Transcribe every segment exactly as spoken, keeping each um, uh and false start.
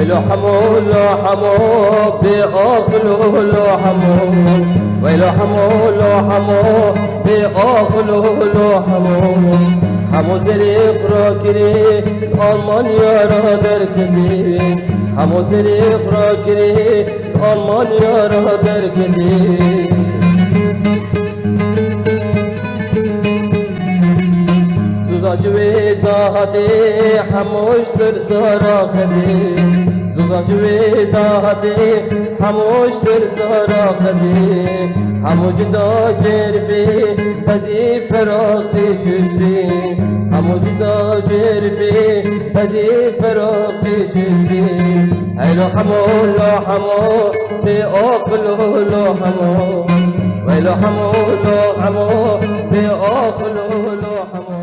Lo hemo, lo hemo, bê aqil û lo hemo. Wey lo hemo, lo hemo, bê aqil û lo hemo. Hemo zerê xwe kirî, Almanya ra derketî. Hemo zerê xwe kirî, Almanya ra derketî. Zuza ji wê dahatê, hemû ji tirsa raqedî. Zuza ji wê dahatê, hemû ji tirsa raqedî. Hemû cida cerfê, bezî feraxî şiştî. Hemû cida cerfê, bezî feraxî şiştî. Hey lo hemo, lo hemo, bê aqil û lo hemo. Wey lo hemo, lo hemo, bê aqil û lo hemo.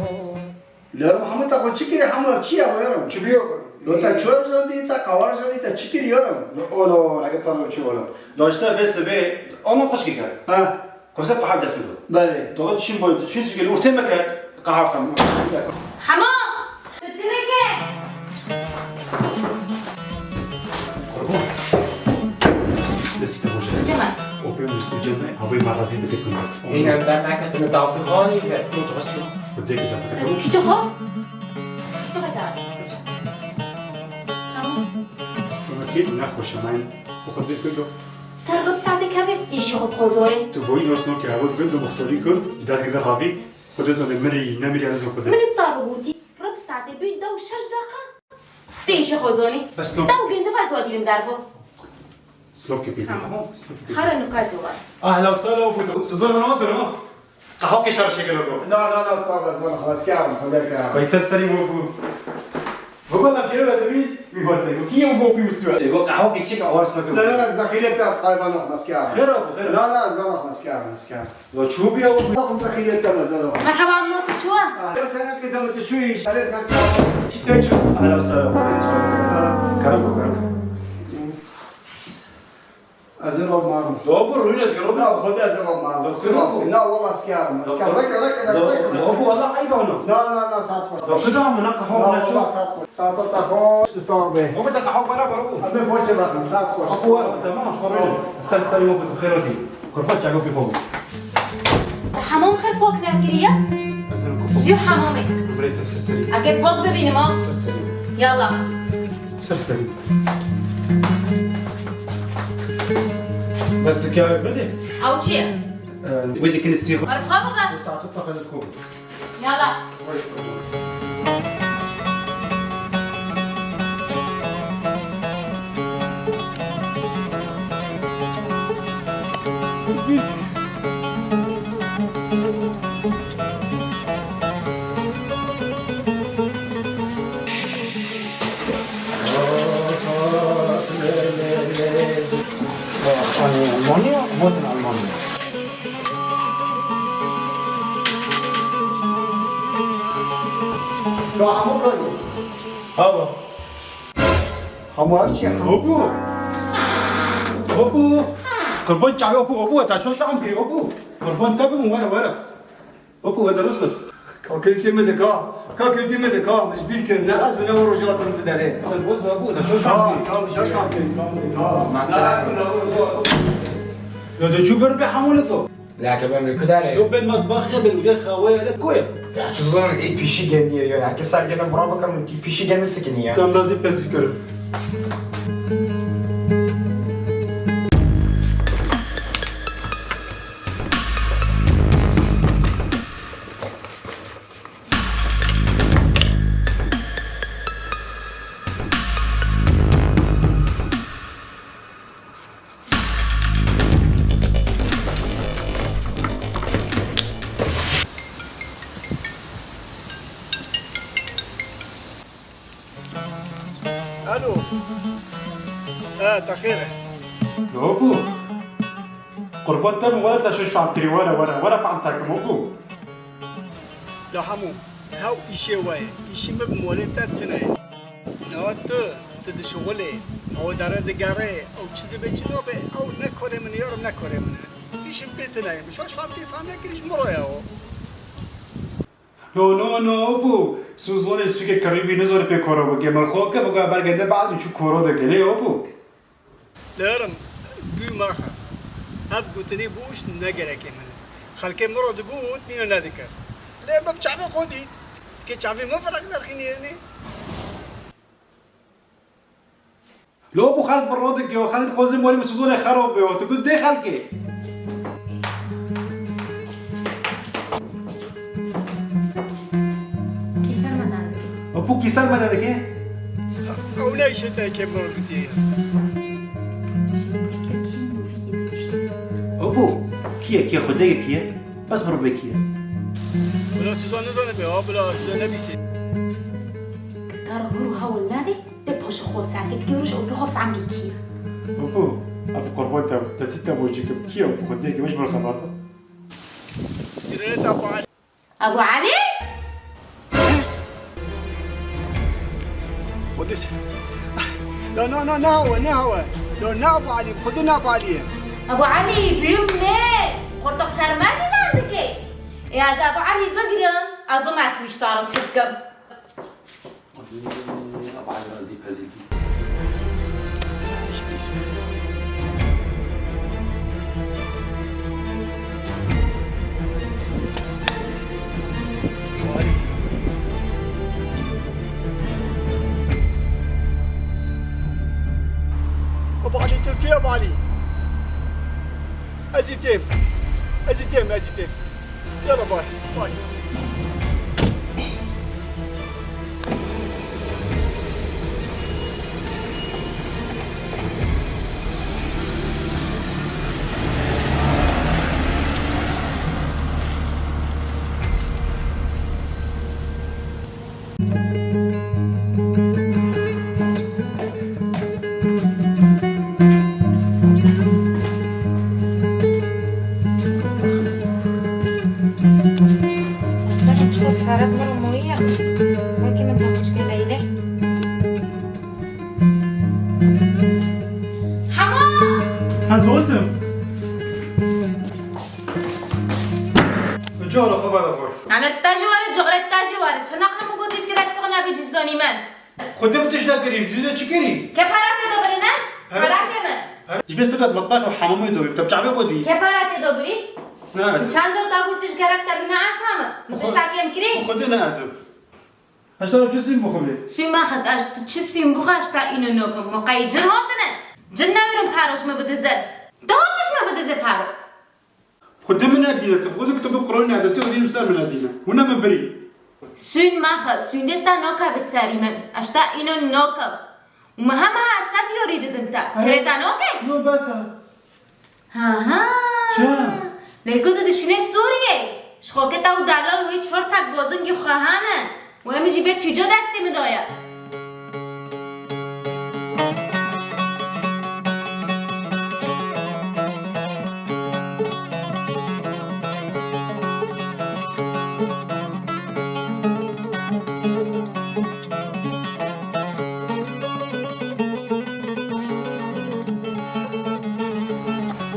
Lo Mihemed, te xwe çi kirî hemo, ev çi ye, werim? Çi biyo? Lo te çor jandî, te qawar jandî, te çi kirî, werim? Lo, olo, rege tano çi, olo. Lo işte vê sibê, ama xweşkî kir. Ha. Kose qehar dest min do. Belê. Doğa düşün boy, düşün sügeli, ortaya mı ket? Qehar tamam. Hemo! Tu çi dike? Kurban. Destî te xweş e. Çi me? O pê destî cem me, havayı marazî dikir kundat. Yine ben nakatını dalpixanî ve. Yok, dost yok. Bu dek de. Kiçi xo? Kiçi xo da. Tamam. Sonakî ne xweş e, men o kadar kötü. Ser rib saetê kevê tê îşê xwe bi xwe zonê. Tu voyî nas nake, ew dibin tu muxtorî Kurd, ji dest gide ravî, Xwedê zane mirî, nemirî, ez Xwedê. Min bi te re gotî, rib saetê bî deh û şeş deqa, tê îşê xwe zonê. Bes no. Deh û gêndî ve zodî lim dervo. Slokê pî. Tamam. Tamam, slokê pî. Hara nuka ziwa. Ahla û sahla û Xwedê. Sizin ne dirin ha? Qehokê şer şekil û. Na, na, na, sağ ol, ez vana xeleskar im, Xwedê ke. Vay ser serî û. Baba, la çêre ve dibî, wî hate. Wî kî ye û bo pî miswa? Ê, bo qehwa keçik awar sakın. La, la, la, ez dexîlê te ez qayva nexmeskar. Xêr o, xêr o. La, la, ez vana xeleskar, xeleskar. La çû bî ya û. Bak, ez dexîlê te ez vana. Merhaba, no tu çû? Ah, sen ne kızım tu çû iş? Sen sen çû. İşte çû. Ahla sara. Kerem bu, kerem. Ez ê rewmarim. Do bu rûne dike, rûne. Na, xwedê ez ê rewmarim. Doktor bu. Na, wala skerim. Doktor. Skerim. Reke, reke, reke, reke. Do bu wala ayb ana. Na, na, na, saet xweş. Doktor da mı, na, qehwa na, wala saet xweş. Saet te xweş, tu sax be. Bu da qehwa bana qara bu. Abi, boş ver, saet xweş. Qehwa, tamam, sorry. Sen, sen yok, xêr olsun. Kurban çago bir xo. Hemam xêr pok nekiriye? Zü hemamê. Buraya ses seri. Eke pok bibînim ha. Ses seri. Yalla. Ser serî. Bes zikare bide. Ew çi ye? Ee, wê dikine sîx. Erfa bibe. Bu saat tuta xelet xo. Yala. Almanya, Moten Almanya. Ya hemû karî. Hava. Hemû ev çi? Hopu. Hopu. Qurban çavê hopu, hopu, ta şo şam kê, hopu. Qurban te bim, were, were. Wekî we de rast be. Ka kilîtê min de ka. Ka kilîtê min de ka. Min ji bîr kir. Ne ez bi ne roja hatim tu derê. Sen boz be bu da şaş. Ka, ka şaş hatim. Ka. Mesela. Ya de çu ver be hamule ko. Leke ben ku derê. Yok ben matbah ya ben ude xawaya le koy. Ya çizlan ê pişî geniye ya. Ke ser gene vura bakalım ki pişî geni sikini ya. Tam da dip pezî körüm. Alo. E, te xêr e. Loku. Qurban te min were te şaş fehm kirî, were, were, were fehm te kim oku. La hemû, hew îşê we ye. Îşî min bi molê te tune ye. Newa tu, tu dişuxulê, ew dere digere, ew çi dibe çi nabe, ew ne korê min e, yarim ne korê min e. Îşim pê tune ye. Min şaş fehm kirî, fehm nekirî ji min re ye o. No, no, no, Apo. Sûzonê sûkê kirî bî, nizane pê koro bike. Min xwe kir, bike bergê de, bad min çû koro dike. Lê Apo. Lerim, gû maxe. Ev gotinê boş ne gerekê min e. Xelkê min re digot, nîne nedikir. Lê min bi çavê xwe dît. Kê çavê min firaq derxînê. Lo, Apo, xelk bi ro dike, xelk dixwazin morî min Sûzonê xerab be, tu got dê xelkê. Kî ser me derdike? Apo, kî ser me derdike? Ew ne îşê te ke min gotiye ya. Apo, kî ye, kî ye, Xwedê ye, kî ye? Bes bi ro be kî ye? Bila Sûzon nizane be, ha, bila Sûzon nebîsî. Kar hur hawil nade. Te paşê xwe serkê dikê roj û pê xwe fehmkê kî ye. Apo, ev qurban te, te çi te bo çi kir? Kî ye Apo? Xwedê ke weş bir xebata. Girêt Abu Ali. Abu Ali? Xwedê. No, no, no, ne hawe, ne hawe. No, ne Abu Ali, Xwedê ne Abu Ali ye. Abu Ali, bîm me. Qurtox ser me jî derdikê. Ê, ez Abu Ali bigirim, ez û me wî ji te re çi bikim? Abu Ali, Tirkiye Abu Ali. Ez ê têm. Ez ê têm, ez ê têm. Yala bay, bay. Sen çok taraf mı moya? Belki ben çok çıkayım. Hema! Ha, zozdim. Cara xwe vere xwe. Yanî te jî were, coxrê te jî were. Çi naqne min gotî dikir ez sixin evî cizdanî min. Xwedê min tişt nekirî, cizê çi kirî? Ke pera tê de birine? Pera Pera çi? Tê min. Pera? Ji vê spêka di mitbaxê û hemamê de wî, te bi çavê xwe dî? Ke pera tê de birî? Ne ez. Çend car da got tişt gerek te bî ne ez heme? Min Xwe-, tişta kêm kirî? Xwedê ne ez im. Heşta çi sîm bixwî? Sîm axet, ez çi sîm bixwe, ez te îno nokim. Min qey cin hatine? Cin newêrin paro ji min bidize. Te hatiş min bidize paro. Xwedê min nedîne, tu xwezî kitabo Qur'anê nedestê û dînim ser min nedîne. Hûn ne min birî. Sûn maxe, sûndê te nakeve serî min. Ez te îno nakem. Û min hema ez sed yorî didim te. Kerê te nake? No, bes e. Ha ha. Çi? Lê ku tu dişînê Sûriyê. Ji xwe ke te û delal wê çar tek bazingî xwe hene. Û em jî vê tûca destê min daye.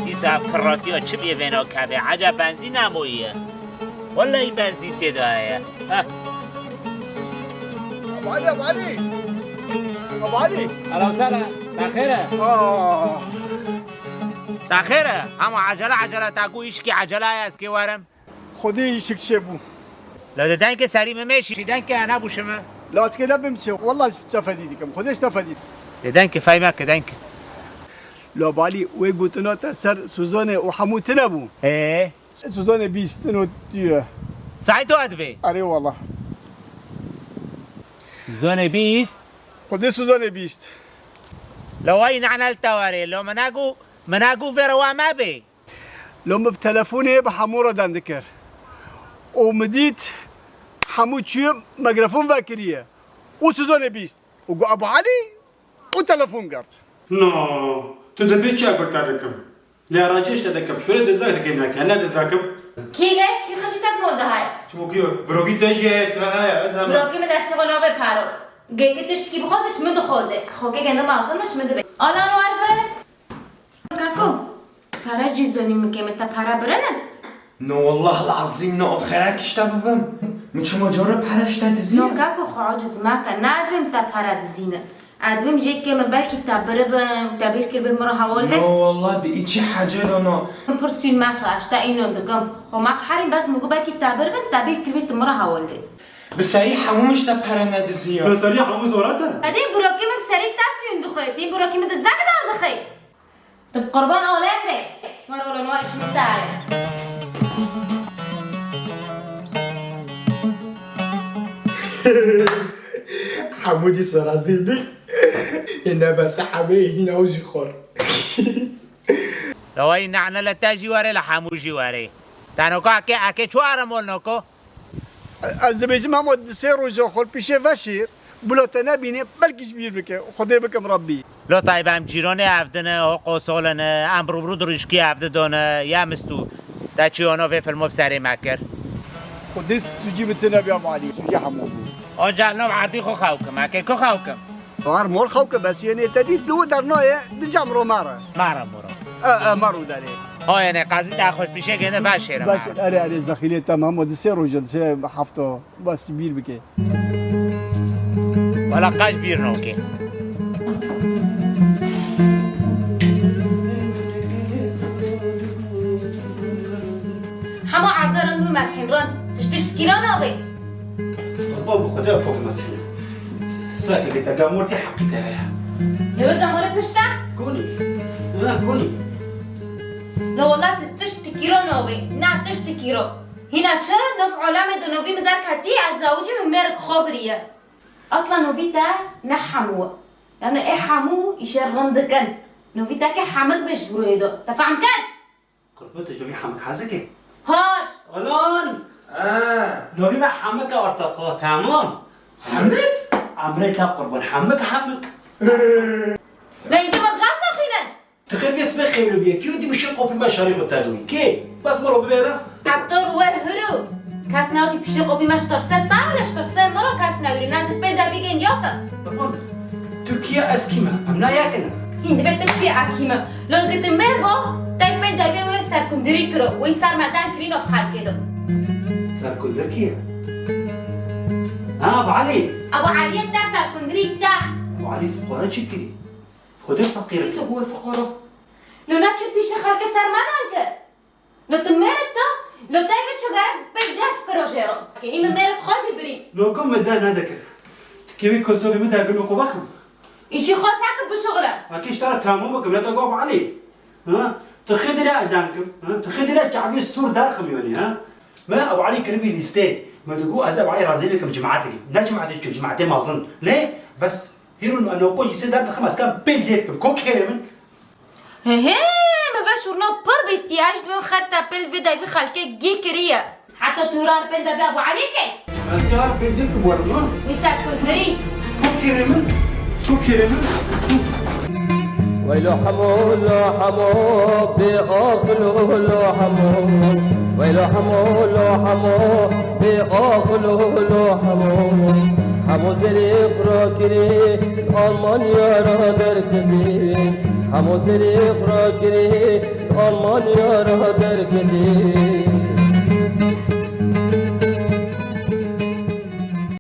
Dîsa ev kiratiya çi bê vêna kevê? Ece benzîn nemayiye? Wellehî benzîn tê de heye. Heh. Abu Ali, Abu Ali. Abu Ali. Selam selam. Te xêr e? Aa. Te xêr e? Hema ecele ecele te ku îşkî ecele heye ez kê werim. Xwedê îşik çêbû. La de denkê serî min mêşî, denkê ene bûşime. La ez kê nebim çê. Wallah ez te fedî dikim. Xwedê ji te fedî. De denkê fey me ke denkê. La Balî, wê gotina te ser Suzanê û hemû tine bû. Ê? Suzanê bîst, tino tu ye. Saîto dibê? Erê wallah. Suzanê bîst? Xwedê Suzanê bîst. La wayî nehne li te werê. La min negot, min negot vê rewa mebê. Lo min bi telefonê bi hemû re dem dikir. Û min dît hemû çûye mikrofon vekiriye. Û Suzanê bîst. Û got, Ebu Elî û telefon girt. No, tu dibê çi ez bi te dikim? Lê racê ji te dikim. Şûrê dizek dikê neke, ne dizekim. Kî le, kî xicî te bi mol de heye? Çimû kî yo? Birokî te jî heye, tu heye, ez heme. Birokî min destê xwe navê paro. Gê ki tiştkî bixwaze, ji min dixwaze. Xwe ke gende mezin min ji min dibe. Alan wer bi. Kako, pere jî zonî min kê min te pere birine? No wallah lazim ne axirek işte bibim. Min çima cara pere işte dizî? No kako xwe aciz meke, ne dibim te pere dizînin. Ez dibim jê ke min belkî te biribin, te bîr kiribî min re hewal de. No wallah di îçî hece de no. Min pir sûn mexe, ez te înon dikim. Xwe mexe herî bes min got belkî te biribin, te bîr kiribî tu min re hewal de. Bi serî hemû min ji te pere nedizî ya. Bi serî hemû zora te? Edê burakî min bi serî te sûn dixwe, tî burakî min di zek dar dixwe. Tu bi qurban alem be. Mar oğlan var işini te heye. Hemû dîsa razî bî. Ê nebese hemû hîna ew jî xwar. Lawayî nehne le te jî were le hemû jî were. Te noko eke, eke çi were mol noko? Ez dibêjim hema di sê roja xwe li pîşê veşêr, bila te nebîne, belkî ji bîr bike. Xwedê bikim Rebbî. Lo taybê em cîranê evdine, ho qosolin, em rûbirû dirûşkî evdidone, ya mistû. Te çi ono vê filmo bi serê me kir? Xwedê sucî bi tine biya malî, sucî hemû bû. Ancak nav erdî xwe xew kim, eke ku xew kim? Har mol xew ke bes yenê te dît, li wi dernaye, di cem ro me re. Me re moro. E, e, me rû derê. Ha, yani qazî te xweş pîşekê ne veşêre me. Bes, erê, erê, ez dexîlê te me, hema di sê roja, di sê hefta, bes bîr bike. Wala qeş bîr noke. Hema evde rind bimesîn, rind. Tişt tişt kîra nabê. Qurban bi Xwedê ew pok mesîne. Sakê lê te gamortê heqî te heye. Lewê gamorê pişt e? Konî. Ha, konî. La wela tu tişt kîro nobê. Na tişt kîro. Hîna çi? Nov olamê de novî min derketî, ez zawicî min mêrik xwe biriye. Asla novî te ne hemû. Yani ê hemû îşe rind dikin. Novî te ke hemik be ji vîroyê de. Te fehm kir? Qurban tu ji novî hemik hez dikî? Har. Olan! Ha. Novî me hemik e ortaqo, tamam. Hemik? Emrê te qurban, hemik, hemik. Lê îndî min car taxînin. Tu xêr bê sibê xêwlî bûye. Kî wî dî pişê qopî me şarî xwe te dûyî? Kê? Bes miro bibêne. Heta wer hiru. Kes newtî pişê qopî me ji tirsê te, lê ji tirsê miro kes newrî. Nazik pê devî gên yakin. Tamam. Tirkiye ez kî me? Em nayakine. Hîn dibe tu kî a kî me? Lo gi tu mêr bo, tey pê devê wê serkundirî kiro. Wî ser me den kirîn of xelkê do. Serkundir kî ye? Ha, Abu Elî. Abu Elî te serkundirî te. Abu Elî fuqara çi kirî? Xwedê feqîr e. Îso bûye fiqoro. Lo ne çi pîşe xelke ser me dan ke? Lo tu mêrik to, lo tey bi çi gerek pey def kiro jê ro. Ke hî min mêrik xwe jî birî. Lo ku min de nedikir. Ti kêwî kosovî min de gilo ku vexim. Îşî xwe seke bişuxile. Hekî ji te re tamû bikim, ne te got Elî. Ha? Tu xêdire edan kim. Ha? Tu xêdire çavî sûr derxim yonî, ha? Me Ebu Elî kiribî lîstê. Me digot ez Ebu Elî razî bikim cemaetê. Ne cemaetê çi, cemaetê mezin. Lê bes hîro noko jî sê derdixim ez kam pêl lê bikim. Ko kêrê min? He he, me ve şûrno pir bîstiye, ez ji min xerta pêl vê devî xelkê gî kiriye. Heta tu rar pêl devî Ebu Elî key? Ez kar pêl dikim werim, ha? Wî ser kundirî. Ko kêrê min? Ko kêrê min? Weylo hemo, lo hemo, bê aqil lo hemo. Weylo hemo, lo hemo, bê aqil lo hemo. Hemo zerê xura kirê, Almanya ra derketî. Hemo zerê xura kirê, Almanya ra derketî.